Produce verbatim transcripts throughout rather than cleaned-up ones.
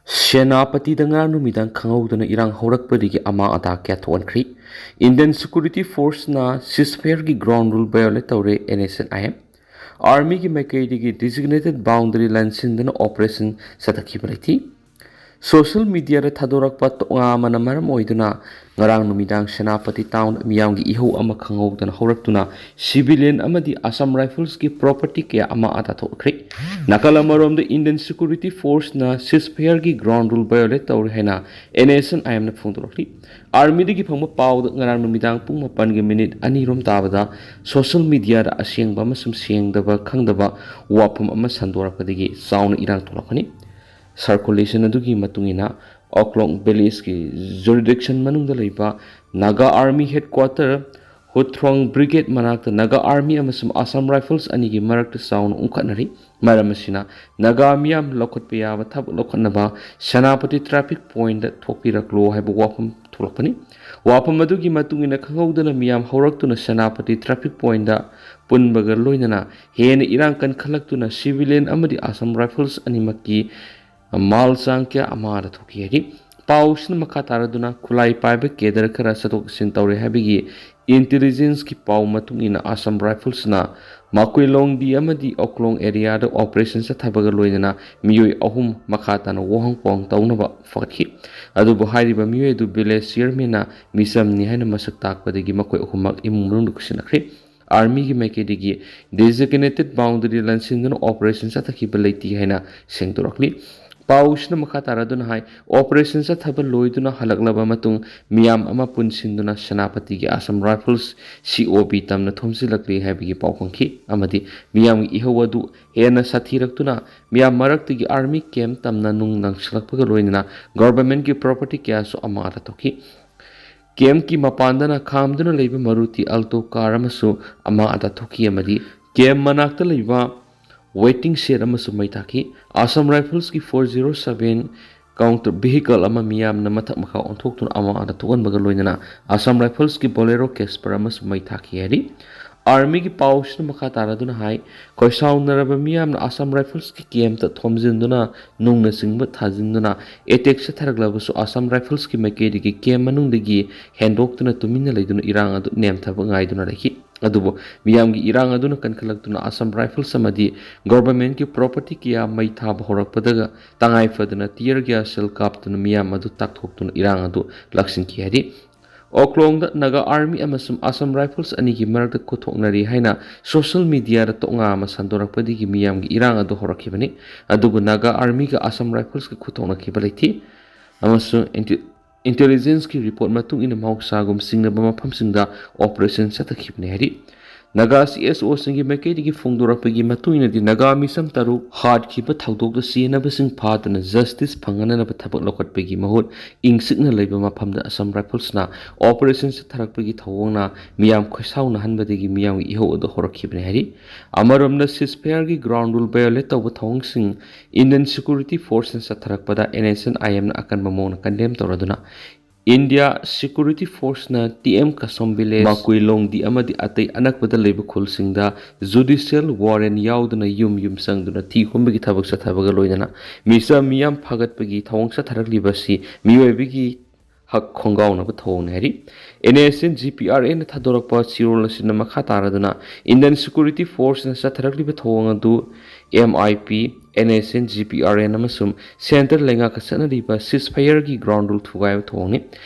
ꯁꯦꯅꯥꯄꯇꯤꯗ ꯉꯔꯥꯡ ꯅꯨꯃꯤꯗꯥꯡ ꯈꯪꯍꯧꯗꯅ ꯏꯔꯥꯡ ꯍꯧꯔꯛꯄꯗꯒꯤ ꯑꯃꯥꯡ ꯑꯇꯥ ꯀꯌꯥ ꯊꯣꯛꯍꯟꯈ꯭ꯔꯤ꯫ Indian Security Forceꯅ ceasefireꯒꯤ ground rule violate ꯇꯧꯔꯦ, NSCN-IM꯫ Armyꯒꯤ ꯃꯥꯏꯀꯩꯗꯒꯤ designated boundary ꯂꯥꯟꯁꯤꯟꯗꯨꯅ operation ꯆꯠꯊꯈꯤꯕ ꯂꯩꯇꯦ꯫ Social mediaꯗ ꯊꯥꯗꯣꯔꯛꯄ ꯇꯣꯉꯥꯟꯕꯅ ꯃꯔꯝ ꯑꯣꯏꯗꯨꯅ ꯉꯔꯥꯡ ꯅꯨꯃꯤꯗꯥꯡ ꯁꯦꯅꯥꯄꯇꯤ town ꯃꯤꯌꯥꯝꯒꯤ ꯏꯍꯧ ꯑꯃ ꯈꯪꯍꯧꯗꯅ ꯍꯧꯔꯛꯇꯨꯅ civilian ꯑꯃꯗꯤ Assam Riflesꯀꯤ property ꯀꯌꯥ ꯑꯃꯥꯡ ꯑꯇꯥ ꯊꯣꯛꯈ꯭ꯔꯤ꯫ ꯅꯥꯀꯜ ꯑꯃꯔꯣꯝꯗ Indian Security Forceꯅ ceasefireꯒꯤ ground rule violate ꯇꯧꯔꯦ ꯍꯥꯏꯅ NSCN-IMꯅ ꯐꯣꯡꯗꯣꯔꯛꯂꯤ꯫ Armyꯗꯒꯤ ꯐꯪꯕ ꯄꯥꯎꯗ ꯉꯔꯥꯡ ꯅꯨꯃꯤꯗꯥꯡ ꯄꯨꯡ ꯃꯥꯄꯟꯒ minute ꯑꯅꯤꯔꯣꯝ ꯇꯥꯕꯗ social mediaꯗ ꯑꯁꯦꯡꯕ ꯑꯃꯁꯨꯡ ꯁꯦꯡꯗꯕ ꯈꯪꯗꯕ ꯋꯥꯐꯝ ꯑꯃ ꯁꯟꯗꯣꯔꯛꯄꯗꯒꯤ ꯆꯥꯎꯅ ꯏꯔꯥꯡ ꯊꯣꯛꯂꯛꯄꯅꯤ꯫ Circulation ꯑꯗꯨꯒꯤ ꯃꯇꯨꯡ ꯏꯟꯅ Oklong villageꯀꯤ jurisdiction ꯃꯅꯨꯡꯗ ꯂꯩꯕ Naga Army headquarter Huthrong Brigade ꯃꯅꯥꯛꯇ Naga Army ꯑꯃꯁꯨꯡ Assam Rifles ꯑꯅꯤꯒꯤ ꯃꯔꯛꯇ ꯆꯥꯎꯅ ꯎꯪꯈꯠꯅꯔꯤ꯫ ꯃꯔꯝ ꯑꯁꯤꯅ ꯅꯥꯒꯥ ꯃꯤꯌꯥꯝ ꯂꯧꯈꯠꯄ ꯌꯥꯕ ꯊꯕꯛ ꯂꯧꯈꯠꯅꯕ ꯁꯦꯅꯥꯄꯇꯤ traffic pointꯇ ꯊꯣꯛꯄꯤꯔꯛꯂꯣ ꯍꯥꯏꯕ ꯋꯥꯐꯝ ꯊꯣꯛꯂꯛꯄꯅꯤ꯫ ꯋꯥꯐꯝ ꯑꯗꯨꯒꯤ ꯃꯇꯨꯡ ꯏꯟꯅ ꯈꯪꯍꯧꯗꯅ ꯃꯤꯌꯥꯝ ꯍꯧꯔꯛꯇꯨꯅ ꯁꯦꯅꯥꯄꯇꯤ traffic pointꯇ ꯄꯨꯟꯕꯒ ꯂꯣꯏꯅꯅ ꯍꯦꯟꯅ ꯏꯔꯥꯡ ꯀꯟꯈꯠꯂꯛꯇꯨꯅ civilian ꯑꯃꯗꯤ Assam Rifles ꯑꯅꯤꯃꯛꯀꯤ ꯃꯥꯜ ꯆꯥꯡ ꯀꯌꯥ ꯑꯃꯥꯡ ꯑꯇꯥ ꯊꯣꯛꯈꯤ ꯍꯥꯏꯔꯤ꯫ ꯄꯥꯎꯁꯤꯅ ꯃꯈꯥ ꯇꯥꯔꯗꯨꯅ ꯈꯨꯠꯂꯥꯏ ꯄꯥꯏꯕ cadre ꯈꯔ ꯆꯠꯊꯣꯛ ꯆꯠꯁꯤꯟ ꯇꯧꯔꯦ ꯍꯥꯏꯕꯒꯤ intelligenceꯀꯤ ꯄꯥꯎ ꯃꯇꯨꯡ ꯏꯟꯅ Assam Riflesꯅ ꯃꯀꯣꯏꯂꯣꯡꯗꯤ ꯑꯃꯗꯤ ꯑꯣꯀꯂꯣꯡ areaꯗ operation ꯆꯠꯊꯕꯒ ꯂꯣꯏꯅꯅ ꯃꯤꯑꯣꯏ ꯑꯍꯨꯝ ꯃꯈꯥ ꯇꯥꯅ ꯋꯥꯍꯪ ꯄꯥꯎꯍꯪ ꯇꯧꯅꯕ ꯐꯒꯠꯈꯤ꯫ ꯑꯗꯨꯕꯨ ꯍꯥꯏꯔꯤꯕ ꯃꯤꯑꯣꯏ ꯑꯗꯨ village chairmanꯅ ꯃꯤꯆꯝꯅꯤ ꯍꯥꯏꯅ ꯃꯁꯛ ꯇꯥꯛꯄꯗꯒꯤ ꯃꯈꯣꯏ ꯑꯍꯨꯝꯃꯛ ꯏꯃꯨꯡ ꯃꯅꯨꯡꯗ ꯄꯨꯁꯤꯟꯅꯈ꯭ꯔꯤ꯫ Armyꯒꯤ ꯃꯥꯏꯀꯩꯗꯒꯤ designated boundary ꯂꯥꯟꯁꯤꯟꯗꯨꯅ operation ꯆꯠꯊꯈꯤꯕ ꯂꯩꯇꯦ ꯍꯥꯏꯅ ꯁꯦꯡꯗꯣꯔꯛꯂꯤ꯫ ꯄꯥꯎꯁꯤꯅ ꯃꯈꯥ ꯇꯥꯔꯗꯨꯅ ꯍꯥꯏ, operation ꯆꯠꯊꯕ ꯂꯣꯏꯗꯨꯅ ꯍꯜꯂꯛꯂꯕ ꯃꯇꯨꯡ ꯃꯤꯌꯥꯝ ꯑꯃ ꯄꯨꯟꯁꯤꯟꯗꯨꯅ ꯁꯦꯅꯥꯄꯇꯤꯒꯤ Assam Rifles COB ꯇꯝꯅ ꯊꯣꯝꯖꯤꯜꯂꯛꯂꯤ ꯍꯥꯏꯕꯒꯤ ꯄꯥꯎ ꯐꯪꯈꯤ ꯑꯃꯗꯤ ꯃꯤꯌꯥꯝꯒꯤ ꯏꯍꯧ ꯑꯗꯨ ꯍꯦꯟꯅ ꯁꯥꯊꯤꯔꯛꯇꯨꯅ ꯃꯤꯌꯥꯝ ꯃꯔꯛꯇꯒꯤ army camp ꯇꯝꯅ ꯅꯨꯡ ꯅꯪꯁꯤꯜꯂꯛꯄꯒ ꯂꯣꯏꯅꯅ governmentꯀꯤ property ꯀꯌꯥꯁꯨ ꯑꯃꯥꯡ ꯑꯇꯥ ꯊꯣꯛꯈꯤ꯫ Campꯀꯤ ꯃꯄꯥꯟꯗꯅ ꯈꯥꯝꯗꯨꯅ ꯂꯩꯕ Maruti Alto car ꯑꯃꯁꯨ ꯑꯃꯥꯡ ꯑꯇꯥ ꯊꯣꯛꯈꯤ ꯑꯃꯗꯤ camp ꯃꯅꯥꯛꯇ ꯂꯩꯕ waiting shed ꯑꯃꯁꯨ ꯃꯩ ꯊꯥꯈꯤ꯫ Assam Riflesꯀꯤ four zero seven counter vehicle ꯑꯃ ꯃꯤꯌꯥꯝꯅ ꯃꯊꯛ ꯃꯈꯥ ꯑꯣꯟꯊꯣꯛꯇꯨꯅ ꯑꯃꯥꯡ ꯑꯇꯥ ꯊꯣꯛꯍꯟꯕꯒ ꯂꯣꯏꯅꯅ Assam Riflesꯀꯤ Bolero Casper ꯑꯃꯁꯨ ꯃꯩ ꯊꯥꯈꯤ ꯍꯥꯏꯔꯤ꯫ ꯑꯥꯔꯃꯤꯒꯤ ꯄꯥꯎꯁꯤꯅ ꯃꯈꯥ ꯇꯥꯔꯗꯨꯅ ꯍꯥꯏ, ꯈꯣꯏꯁꯥꯎꯅꯔꯕ ꯃꯤꯌꯥꯝꯅ ꯑꯁꯥꯝ ꯔꯥꯏꯐꯜꯁꯀꯤ ꯀꯦꯝꯞꯇ ꯊꯣꯝꯖꯤꯟꯗꯨꯅ, ꯅꯨꯡꯅꯆꯤꯡꯕ ꯊꯥꯖꯤꯟꯗꯨꯅ ꯑꯦꯇꯦꯛ ꯆꯠꯊꯔꯛꯂꯕꯁꯨ, ꯑꯁꯥꯝ ꯔꯥꯏꯐꯜꯁꯀꯤ ꯃꯥꯏꯀꯩꯗꯒꯤ ꯀꯦꯝꯞ ꯃꯅꯨꯡꯗꯒꯤ ꯍꯦꯟꯗꯣꯛꯇꯨꯅ ꯇꯨꯃꯤꯟꯅ ꯂꯩꯗꯨꯅ ꯏꯔꯥꯡ ꯑꯗꯨ ꯅꯦꯝꯊꯕ ꯉꯥꯏꯗꯨꯅ ꯂꯩꯈꯤ꯫ ꯑꯗꯨꯕꯨ ꯃꯤꯌꯥꯝꯒꯤ ꯏꯔꯥꯡ ꯑꯗꯨꯅ ꯀꯟꯈꯠꯂꯛꯇꯨꯅ ꯑꯁꯥꯝ ꯔꯥꯏꯐꯜꯁ ꯑꯃꯗꯤ ꯒꯣꯚꯔꯟꯃꯦꯟꯠꯀꯤ ꯄ꯭ꯔꯣꯄꯔꯇꯤ ꯀꯌꯥ ꯃꯩ ꯊꯥꯕ ꯍꯧꯔꯛꯄꯗꯒ ꯇꯉꯥꯏ ꯐꯗꯅ tear gas shell ꯀꯥꯞꯇꯨꯅ ꯃꯤꯌꯥꯝ ꯑꯗꯨ ꯇꯥꯛꯊꯣꯛꯇꯨꯅ ꯏꯔꯥꯡ ꯑꯗꯨ ꯂꯥꯛꯁꯤꯟꯈꯤ ꯍꯥꯏꯔꯤ꯫ ꯑꯣꯛꯂꯣꯡꯗ ꯅꯥꯒꯥ ꯑꯥꯔꯃꯤ ꯑꯃꯁꯨꯡ ꯑꯁꯥꯝ ꯔꯥꯏꯐꯜꯁ ꯑꯅꯤꯒꯤ ꯃꯔꯛꯇ ꯈꯨꯠꯊꯣꯛꯅꯔꯤ ꯍꯥꯏꯅ ꯁꯣꯁꯤꯌꯦꯜ ꯃꯤꯗꯤꯌꯥꯗ ꯇꯣꯛꯉꯥ ꯑꯃ ꯁꯟꯗꯣꯔꯛꯄꯗꯒꯤ ꯃꯤꯌꯥꯝꯒꯤ ꯏꯔꯥꯡ ꯑꯗꯨ ꯍꯧꯔꯛꯈꯤꯕꯅꯤ꯫ ꯑꯗꯨꯕꯨ ꯅꯥꯒꯥ ꯑꯥꯔꯃꯤꯒ ꯑꯁꯥꯝ ꯔꯥꯏꯐꯜꯁꯀ ꯈꯨꯠꯊꯣꯛꯅꯈꯤꯕ ꯂꯩꯇꯦ ꯑꯃꯁꯨꯡ ꯏꯟꯇꯤ-, ꯏꯟꯇꯦꯂꯤꯖꯦꯟꯁꯀꯤ ꯔꯤꯄꯣꯔꯠ ꯃꯇꯨꯡ ꯏꯟꯅ ꯃꯍꯧꯁꯥꯒꯨꯝ ꯁꯤꯡꯅꯕ ꯃꯐꯝꯁꯤꯡꯗ ꯑꯣꯄꯔꯦꯁꯟ ꯆꯠꯊꯈꯤꯕꯅꯤ ꯍꯥꯏꯔꯤ꯫ ꯅꯥꯒꯥ ꯁꯤ ꯑꯦꯁ ꯑꯣꯁꯤꯡꯒꯤ ꯃꯥꯏꯀꯩꯗꯒꯤ ꯐꯣꯡꯗꯣꯔꯛꯄꯒꯤ ꯃꯇꯨꯡ ꯏꯟꯅꯗꯤ ꯅꯥꯒꯥ ꯃꯤꯁꯝ ꯇꯔꯨꯛ ꯍꯥꯠꯈꯤꯕ ꯊꯧꯗꯣꯛꯇ ꯆꯦꯟꯅꯕꯁꯤꯡ ꯐꯥꯗꯨꯅ ꯖꯁꯇꯤꯁ ꯐꯪꯍꯟꯅꯅꯕ ꯊꯕꯛ ꯂꯧꯈꯠꯄꯒꯤ ꯃꯍꯨꯠ ꯏꯪ ꯆꯤꯛꯅ ꯂꯩꯕ ꯃꯐꯝꯗ ꯑꯁꯥꯝ ꯔꯥꯏꯐꯜꯁꯅ ꯑꯣꯄꯔꯦꯁꯟ ꯆꯠꯊꯔꯛꯄꯒꯤ ꯊꯧꯑꯣꯡꯅ ꯃꯤꯌꯥꯝ ꯈꯣꯏꯁꯥꯎꯅꯍꯟꯕꯗꯒꯤ ꯃꯤꯌꯥꯝꯒꯤ ꯏꯍꯧ ꯑꯗꯨ ꯍꯧꯔꯛꯈꯤꯕꯅꯤ ꯍꯥꯏꯔꯤ꯫ ꯑꯃꯔꯣꯝꯗ ceasefire ꯒꯤ ground rule violate ꯇꯧꯕ ꯊꯧꯑꯣꯡꯁꯤꯡ Indian security force ꯅ ꯆꯠꯊꯔꯛꯄꯗ N S N I M ꯅ ꯑꯀꯟꯕ ꯃꯑꯣꯡꯗ condemn ꯇꯧꯔꯗꯨꯅ ꯏꯟꯗꯤꯌꯥ ꯁꯦꯀ꯭ꯌꯨꯔꯤꯇꯤ ꯐꯣꯔꯁꯅ T M Kasom village, Makui Longdi ꯑꯃꯗꯤ ꯑꯇꯩ ꯑꯅꯛꯄꯗ ꯂꯩꯕ ꯈꯨꯜꯁꯤꯡꯗ ꯖꯨꯗꯤꯁꯤꯌꯦꯜ ꯋꯥꯔꯦꯟ ꯌꯥꯎꯗꯅ ꯌꯨꯝ ꯌꯨꯝ ꯆꯪꯗꯨꯅ ꯊꯤ ꯍꯨꯝꯕꯒꯤ ꯊꯕꯛ ꯆꯠꯊꯕꯒ ꯂꯣꯏꯅꯅ ꯃꯤꯆꯝ ꯃꯤꯌꯥꯝ ꯐꯥꯒꯠꯄꯒꯤ ꯊꯧꯑꯣꯡ ꯆꯠꯊꯔꯛꯂꯤꯕ ꯑꯁꯤ ꯃꯤꯑꯣꯏꯕꯒꯤ ꯍꯛ ꯈꯣꯡꯒꯥꯎꯅꯕ ꯊꯧꯑꯣꯡꯅꯤ ꯍꯥꯏꯔꯤ꯫ N S N G P R N ꯅ ꯊꯥꯗꯣꯔꯛꯄ ꯆꯦꯔꯣꯜ ꯑꯁꯤꯅ ꯃꯈꯥ ꯇꯥꯔꯗꯨꯅ ꯏꯟꯗꯤꯌꯟ ꯁꯦꯀ꯭ꯌꯨꯔꯤꯇꯤ ꯐꯣꯔꯁꯅ ꯆꯠꯊꯔꯛꯂꯤꯕ ꯊꯧꯑꯣꯡ ꯑꯗꯨ M I P, N S N G P R N ꯑꯃꯁꯨꯡ ꯁꯦꯟꯇꯔ ꯂꯩꯉꯥꯛꯀ ꯆꯠꯅꯔꯤꯕ ceasefire ꯒꯤ ground rule ꯊꯨꯒꯥꯏꯕ ꯊꯧꯑꯣꯡꯅꯤ꯫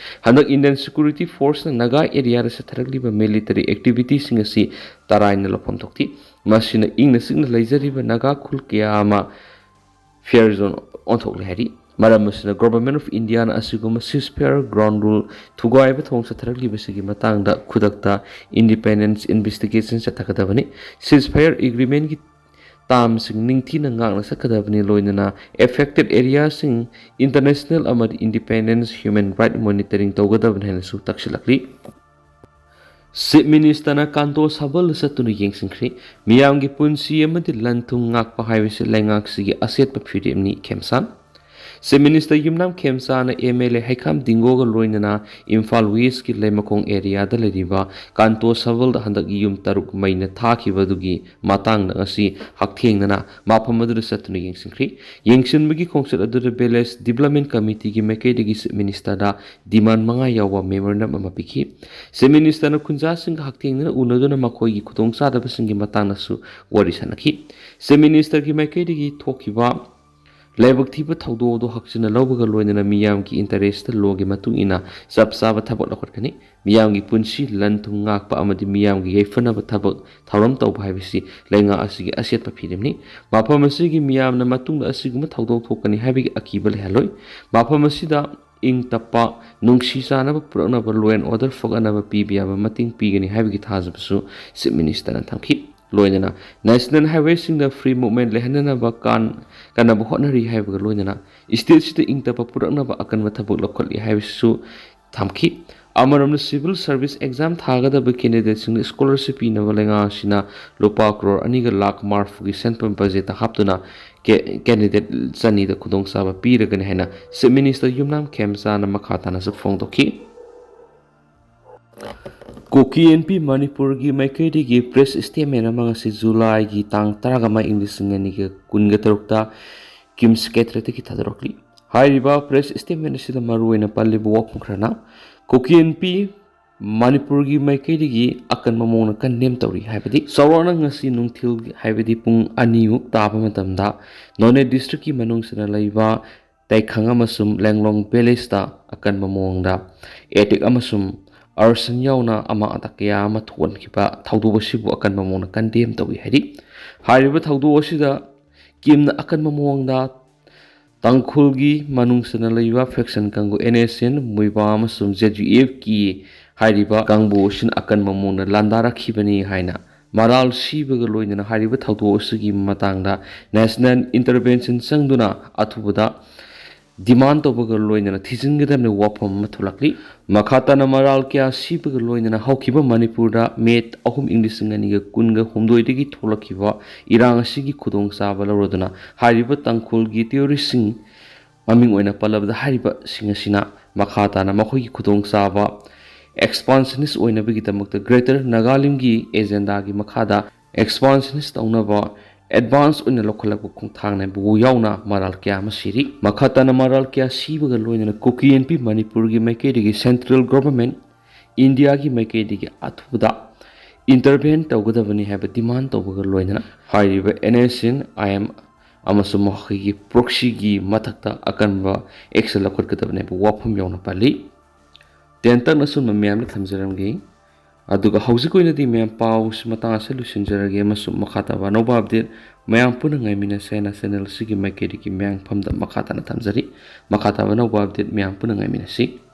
ꯍꯟꯗꯛ ꯏꯟꯗꯤꯌꯟ ꯁꯦꯀ꯭ꯌꯨꯔꯤꯇꯤ ꯐꯣꯔꯁꯅ ꯅꯥꯒꯥ ꯑꯦꯔꯤꯌꯥꯗ ꯆꯠꯊꯔꯛꯂꯤꯕ ꯃꯤꯂꯤꯇꯔꯤ ꯑꯦꯛꯇꯤꯚꯤꯇꯤꯁꯤꯡ ꯑꯁꯤ ꯇꯔꯥꯏꯅ ꯂꯧꯐꯝ ꯊꯣꯛꯇꯦ꯫ ꯃꯁꯤꯅ ꯏꯪꯅ ꯆꯤꯛꯅ ꯂꯩꯖꯔꯤꯕ ꯅꯥꯒꯥ ꯈꯨꯜ ꯀꯌꯥ ꯑꯃ ꯐꯤꯌꯔ ꯖꯣꯟ ꯑꯣꯟꯊꯣꯛꯂꯦ ꯍꯥꯏꯔꯤ꯫ ꯃꯔꯝ ꯑꯁꯤꯅ Government of India ꯅ ꯑꯁꯤꯒꯨꯝꯕ ceasefire ground rule ꯊꯨꯒꯥꯏꯕ ꯊꯧꯑꯣꯡ ꯆꯠꯊꯔꯛꯂꯤꯕꯁꯤꯒꯤ ꯃꯇꯥꯡꯗ ꯈꯨꯗꯛꯇ ꯏꯟꯗꯤꯄꯦꯟꯗꯦꯟꯁ ꯏꯟꯚꯦꯁꯇꯤꯒꯦꯁꯟ ꯆꯠꯊꯒꯗꯕꯅꯤ꯫ Ceasefire agreement ꯀꯤ ꯇꯥꯝꯁꯤꯡ ꯅꯤꯡꯊꯤꯅ ꯉꯥꯛꯅ ꯆꯠꯀꯗꯕꯅꯤ, ꯂꯣꯏꯅꯅ affected area ꯁꯤꯡ international ꯑꯃꯗꯤ independent human right monitoring ꯇꯧꯒꯗꯕꯅꯤ ꯍꯥꯏꯅꯁꯨ ꯇꯛꯁꯤꯜꯂꯛꯂꯤ꯫ ꯆꯤꯐ ꯃꯤꯅꯤꯁꯇꯔꯅ ꯀꯥꯟꯇꯣ ꯁꯕꯜꯗ ꯆꯠꯇꯨꯅ ꯌꯦꯡꯁꯤꯟꯈ꯭ꯔꯦ꯫ ꯃꯤꯌꯥꯝꯒꯤ ꯄꯨꯟꯁꯤ ꯑꯃꯗꯤ ꯂꯟ ꯊꯨꯝ ꯉꯥꯛꯄ ꯍꯥꯏꯕꯁꯤ ꯂꯩꯉꯥꯛꯁꯤꯒꯤ ꯑꯆꯦꯠꯄ ꯐꯤꯔꯦꯞꯅꯤ, ꯈꯦꯝꯁꯥꯟ꯫ Chief Minister Yumnam ꯈꯦꯝꯆꯥꯅ M L A ꯍꯩꯈꯥꯝ ꯗꯤꯡꯒꯣꯒ ꯂꯣꯏꯅꯅ ꯏꯝꯐꯥꯜ ꯋꯦꯁꯀꯤ ꯂꯩꯃꯈꯣꯡ ꯑꯦꯔꯤꯌꯥꯗ ꯂꯩꯔꯤꯕ ꯀꯥꯟꯇꯣ ꯁꯕꯜꯗ ꯍꯟꯗꯛ ꯌꯨꯝ ꯇꯔꯨꯛ ꯃꯩꯅ ꯊꯥꯈꯤꯕꯗꯨꯒꯤ ꯃꯇꯥꯡꯗ ꯉꯁꯤ ꯍꯛꯊꯦꯡꯅꯅ ꯃꯐꯝ ꯑꯗꯨꯗ ꯆꯠꯇꯨꯅ ꯌꯦꯡꯁꯤꯟꯈ꯭ꯔꯤ꯫ ꯌꯦꯡꯁꯤꯟꯕꯒꯤ ꯈꯣꯡꯆꯠ ꯑꯗꯨꯗ Village Development Committeeꯒꯤ ꯃꯥꯏꯀꯩꯗꯒꯤ Chief Ministerꯗ demand ꯃꯉꯥ ꯌꯥꯎꯕ memorandum ꯑꯃ ꯄꯤꯈꯤ꯫ Chief Ministerꯅ ꯈꯨꯟꯖꯥꯁꯤꯡꯒ ꯍꯛꯊꯦꯡꯅꯅ ꯎꯅꯗꯨꯅ ꯃꯈꯣꯏꯒꯤ ꯈꯨꯗꯣꯡꯆꯥꯗꯕꯁꯤꯡꯒꯤ ꯃꯇꯥꯡꯗꯁꯨ ꯋꯥꯔꯤ ꯁꯥꯅꯈꯤ꯫ Chief Ministerꯒꯤ ꯃꯥꯏꯀꯩꯗꯒꯤ ꯊꯣꯛꯈꯤꯕ ꯂꯥꯏꯕꯛ ꯊꯤꯕ ꯊꯧꯗꯣꯛ ꯑꯗꯨ ꯍꯛꯆꯤꯟꯅ ꯂꯧꯕꯒ ꯂꯣꯏꯅꯅ ꯃꯤꯌꯥꯝꯒꯤ interest ꯂꯣꯒꯤ ꯃꯇꯨꯡ ꯏꯟꯅ ꯆꯞ ꯆꯥꯕ ꯊꯕꯛ ꯂꯧꯈꯠꯀꯅꯤ꯫ ꯃꯤꯌꯥꯝꯒꯤ ꯄꯨꯟꯁꯤ ꯂꯟ ꯊꯨꯝ ꯉꯥꯛꯄ ꯑꯃꯗꯤ ꯃꯤꯌꯥꯝꯒꯤ ꯌꯥꯏꯐꯅꯕ ꯊꯕꯛ ꯊꯧꯔꯝ ꯇꯧꯕ ꯍꯥꯏꯕꯁꯤ ꯂꯩꯉꯥꯛ ꯑꯁꯤꯒꯤ ꯑꯆꯦꯠꯄ ꯐꯤꯔꯦꯞꯅꯤ꯫ ꯃꯐꯝ ꯑꯁꯤꯒꯤ ꯃꯤꯌꯥꯝꯅ ꯃꯇꯨꯡꯗ ꯑꯁꯤꯒꯨꯝꯕ ꯊꯧꯗꯣꯛ ꯊꯣꯛꯀꯅꯤ ꯍꯥꯏꯕꯒꯤ ꯑꯀꯤꯕ ꯂꯩꯍꯜꯂꯣꯏ꯫ ꯃꯐꯝ ꯑꯁꯤꯗ ꯏꯪ ꯇꯞꯄ, ꯅꯨꯡꯁꯤ ꯆꯥꯟꯅꯕ ꯄꯨꯔꯛꯅꯕ, law and order ꯐꯒꯠꯅꯕ ꯄꯤꯕ ꯌꯥꯕ ꯃꯇꯦꯡ ꯄꯤꯒꯅꯤ ꯍꯥꯏꯕꯒꯤ ꯊꯥꯖꯕꯁꯨ Chief Ministerꯅ ꯊꯝꯈꯤ꯫ ꯂꯣꯏꯅꯅ national highwayꯁꯤꯡꯗ free movement ꯂꯩꯍꯟꯅꯅꯕ ꯀꯥꯟ-, ꯀꯟꯅꯕ ꯍꯣꯠꯅꯔꯤ ꯍꯥꯏꯕꯒ ꯂꯣꯏꯅꯅ stateꯁꯤꯗ ꯏꯪ ꯇꯞꯄ ꯄꯨꯔꯛꯅꯕ ꯑꯀꯟꯕ ꯊꯕꯛ ꯂꯧꯈꯠꯂꯤ ꯍꯥꯏꯕꯁꯤꯁꯨ ꯊꯝꯈꯤ꯫ ꯑꯃꯔꯣꯝꯗ civil service exam ꯊꯥꯒꯗꯕ candidateꯁꯤꯡꯗ scholarship ꯄꯤꯅꯕ ꯂꯩꯉꯥꯛ ꯑꯁꯤꯅ ꯂꯨꯄꯥ ꯀ꯭ꯔꯣꯔ ꯑꯅꯤꯒ ꯂꯥꯈ ꯃꯔꯐꯨꯒꯤ ꯁꯦꯟꯐꯝ budgetꯇ ꯍꯥꯞꯇꯨꯅ ꯀꯦ-, candidate ꯆꯅꯤꯗ ꯈꯨꯗꯣꯡꯆꯥꯕ ꯄꯤꯔꯒꯅꯤ ꯍꯥꯏꯅ Chief Minister ꯌꯨꯝꯅꯥꯝ ꯈꯦꯝꯆꯥꯅ ꯃꯈꯥ ꯇꯥꯅꯁꯨ ꯐꯣꯡꯗꯣꯛꯈꯤ꯫ ꯀꯨꯀꯤ ꯑꯦꯟ ꯄꯤ ꯃꯅꯤꯄꯨꯔꯒꯤ ꯃꯥꯏꯀꯩꯗꯒꯤ press statement ꯑꯃ ꯉꯁꯤ ꯖꯨꯂꯥꯏꯒꯤ ꯇꯥꯡ ꯇꯔꯥꯃꯉꯥ, ꯏꯪ ꯂꯤꯁꯤꯡ ꯑꯅꯤꯒ ꯀꯨꯟꯒ ꯇꯔꯨꯛꯇ KIMS Secretariatꯇꯒꯤ ꯊꯥꯗꯣꯔꯛꯂꯤ꯫ ꯍꯥꯏꯔꯤꯕ press statement ꯑꯁꯤꯗ ꯃꯔꯨꯑꯣꯏꯅ ꯄꯜꯂꯤꯕ ꯋꯥꯐꯝ ꯈꯔꯅ ꯀꯨꯀꯤ ꯑꯦꯟ ꯄꯤ ꯃꯅꯤꯄꯨꯔꯒꯤ ꯃꯥꯏꯀꯩꯗꯒꯤ ꯑꯀꯟꯕ ꯃꯑꯣꯡꯗ condemn ꯇꯧꯔꯤ ꯍꯥꯏꯕꯗꯤ ꯆꯥꯎꯔꯥꯛꯅ ꯉꯁꯤ ꯅꯨꯡꯊꯤꯜ ꯍꯥꯏꯕꯗꯤ ꯄꯨꯡ ꯑꯅꯤꯃꯨꯛ ꯇꯥꯕ ꯃꯇꯝꯗ ꯅꯣꯅꯦ districtꯀꯤ ꯃꯅꯨꯡꯁꯤꯗ ꯂꯩꯕ ꯇꯩꯈꯪ ꯑꯃꯁꯨꯡ ꯂꯦꯡꯂꯣꯡ villageꯇ ꯑꯀꯟꯕ ꯃꯑꯣꯡꯗ attack ꯑꯃꯁꯨꯡ arson ꯌꯥꯎꯅ ꯑꯃꯥꯡ ꯑꯇꯥ ꯀꯌꯥ ꯑꯃ ꯊꯣꯛꯍꯟꯈꯤꯕ ꯊꯧꯗꯣꯛ ꯑꯁꯤꯕꯨ ꯑꯀꯟꯕ ꯃꯑꯣꯡꯗ condemn ꯇꯧꯏ ꯍꯥꯏꯔꯤ꯫ ꯍꯥꯏꯔꯤꯕ ꯊꯧꯗꯣꯛ ꯑꯁꯤꯗ KIMꯅ ꯑꯀꯟꯕ ꯃꯑꯣꯡꯗ ꯇꯥꯡꯈꯨꯜꯒꯤ ꯃꯅꯨꯡ ꯆꯟꯅ ꯂꯩꯕ faction ꯀꯥꯡꯕꯨ N S N, ꯃꯨꯏꯕꯥ ꯑꯃꯁꯨꯡ Z U Fꯀꯤ ꯍꯥꯏꯔꯤꯕ ꯀꯥꯡꯕꯨ ꯑꯁꯤꯅ ꯑꯀꯟꯕ ꯃꯑꯣꯡꯗ ꯂꯥꯟꯗꯥꯔꯛꯈꯤꯕꯅꯤ ꯍꯥꯏꯅ ꯃꯔꯥꯜ ꯁꯤꯕꯒ ꯂꯣꯏꯅꯅ ꯍꯥꯏꯔꯤꯕ ꯊꯧꯗꯣꯛ ꯑꯁꯤꯒꯤ ꯃꯇꯥꯡꯗ national intervention ꯆꯪꯗꯨꯅ ꯑꯊꯨꯕꯗ demand ꯇꯧꯕꯒ ꯂꯣꯏꯅꯅ ꯊꯤꯖꯤꯟꯒꯗꯕꯅꯤ ꯋꯥꯐꯝ ꯑꯃ ꯊꯣꯛꯂꯛꯂꯤ꯫ ꯃꯈꯥ ꯇꯥꯅ ꯃꯔꯥꯜ ꯀꯌꯥ ꯁꯤꯕꯒ ꯂꯣꯏꯅꯅ ꯍꯧꯈꯤꯕ ꯃꯅꯤꯄꯨꯔꯗ May ꯑꯍꯨꯝ, ꯏꯪ ꯂꯤꯁꯤꯡ ꯑꯅꯤꯒ ꯀꯨꯟꯒ ꯍꯨꯝꯗꯣꯏꯗꯒꯤ ꯊꯣꯛꯂꯛꯈꯤꯕ ꯏꯔꯥꯡ ꯑꯁꯤꯒꯤ ꯈꯨꯗꯣꯡꯆꯥꯕ ꯂꯧꯔꯗꯨꯅ ꯍꯥꯏꯔꯤꯕ ꯇꯥꯡꯈꯨꯜꯒꯤ terroristꯁꯤꯡ ꯃꯃꯤꯡ ꯑꯣꯏꯅ ꯄꯜꯂꯕꯗ ꯍꯥꯏꯔꯤꯕꯁꯤꯡ ꯑꯁꯤꯅ ꯃꯈꯥ ꯇꯥꯅ ꯃꯈꯣꯏꯒꯤ ꯈꯨꯗꯣꯡꯆꯥꯕ expansionist ꯑꯣꯏꯅꯕꯒꯤꯗꯃꯛꯇ Greater Nagalimꯒꯤ agendaꯒꯤ ꯃꯈꯥꯗ expansionist ꯇꯧꯅꯕ advance ꯑꯣꯏꯅ ꯂꯧꯈꯠꯂꯛꯄ ꯈꯣꯡꯊꯥꯡꯅꯦꯕꯨ ꯌꯥꯎꯅ ꯃꯔꯥꯜ ꯀꯌꯥ ꯑꯃ ꯁꯤꯔꯤ꯫ ꯃꯈꯥ ꯇꯥꯅ ꯃꯔꯥꯜ ꯀꯌꯥ ꯁꯤꯕꯒ ꯂꯣꯏꯅꯅ ꯀꯨꯀꯤ ꯑꯦꯟ ꯄꯤ ꯃꯅꯤꯄꯨꯔꯒꯤ ꯃꯥꯏꯀꯩꯗꯒꯤ central government ꯏꯟꯗꯤꯌꯥꯒꯤ ꯃꯥꯏꯀꯩꯗꯒꯤ ꯑꯊꯨꯕꯗ intervene ꯇꯧꯒꯗꯕꯅꯤ ꯍꯥꯏꯕ demand ꯇꯧꯕꯒ ꯂꯣꯏꯅꯅ ꯍꯥꯏꯔꯤꯕ NSCN-IM ꯑꯃꯁꯨꯡ ꯃꯈꯣꯏꯒꯤ proxyꯒꯤ ꯃꯊꯛꯇ ꯑꯀꯟꯕ action ꯂꯧꯈꯠꯀꯗꯕꯅꯤ ꯍꯥꯏꯕ ꯋꯥꯐꯝ ꯌꯥꯎꯅ ꯄꯜꯂꯤ꯫ ꯇꯦꯟꯇꯛꯅ ꯑꯁꯨꯝꯕ ꯃꯌꯥꯝꯅ ꯊꯝꯖꯔꯝꯒꯦ꯫ ꯑꯗꯨꯒ ꯍꯧꯖꯤꯛ ꯑꯣꯏꯅꯗꯤ ꯃꯌꯥꯝ ꯄꯥꯎꯁꯤ ꯃꯇꯥꯡ ꯑꯁꯤꯗ ꯂꯣꯏꯁꯤꯟꯖꯔꯒꯦ ꯑꯃꯁꯨꯡ ꯃꯈꯥ ꯇꯥꯕ ꯑꯅꯧꯕ update ꯃꯌꯥꯝ ꯄꯨꯟꯅ ꯉꯥꯏꯃꯤꯟꯅꯁꯦ ꯍꯥꯏꯅ channel ꯑꯁꯤꯒꯤ ꯃꯥꯏꯀꯩꯗꯒꯤ ꯃꯌꯥꯝꯐꯝꯗ ꯃꯈꯥ ꯇꯥꯅ ꯊꯝꯖꯔꯤ꯫ ꯃꯈꯥ ꯇꯥꯕ ꯑꯅꯧꯕ update ꯃꯌꯥꯝ ꯄꯨꯟꯅ ꯉꯥꯏꯃꯤꯟꯅꯁꯤ꯫